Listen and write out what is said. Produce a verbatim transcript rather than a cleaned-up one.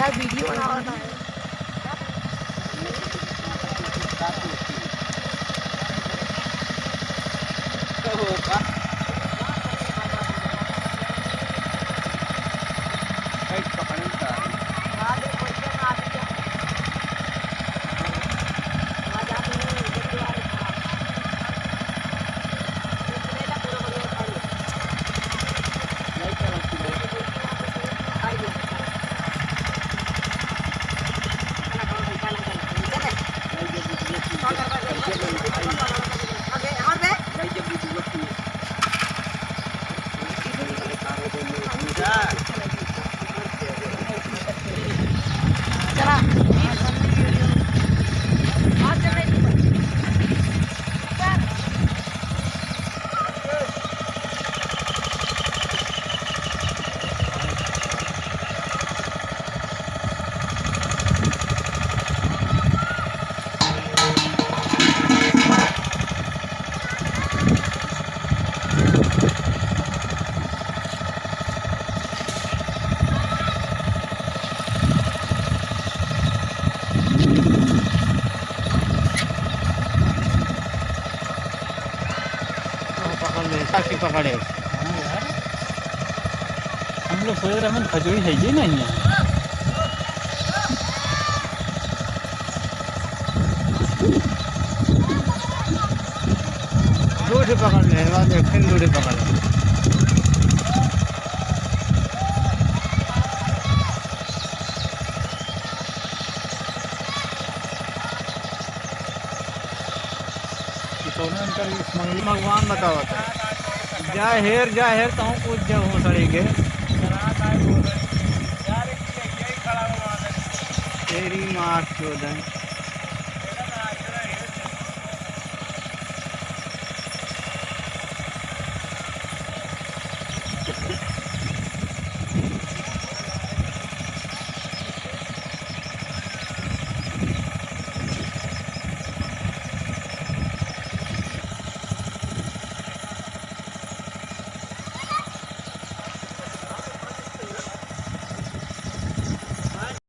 यार, वीडियो बनावा था। पकड़ ले, काकी पकड़े। हाँ यार, हम लोग सोच रहे हैं, खजूरी है ये नहीं है। दो ठे पकड़ ले, बाद में फिर दो ठे पकड़ ले। कि कौनो इनकर इस मंगली भगवान बतावत है। जा हेर, जा हेर, तहूँ कूद जा हो सड़ी के। तेरी माँ चोदन।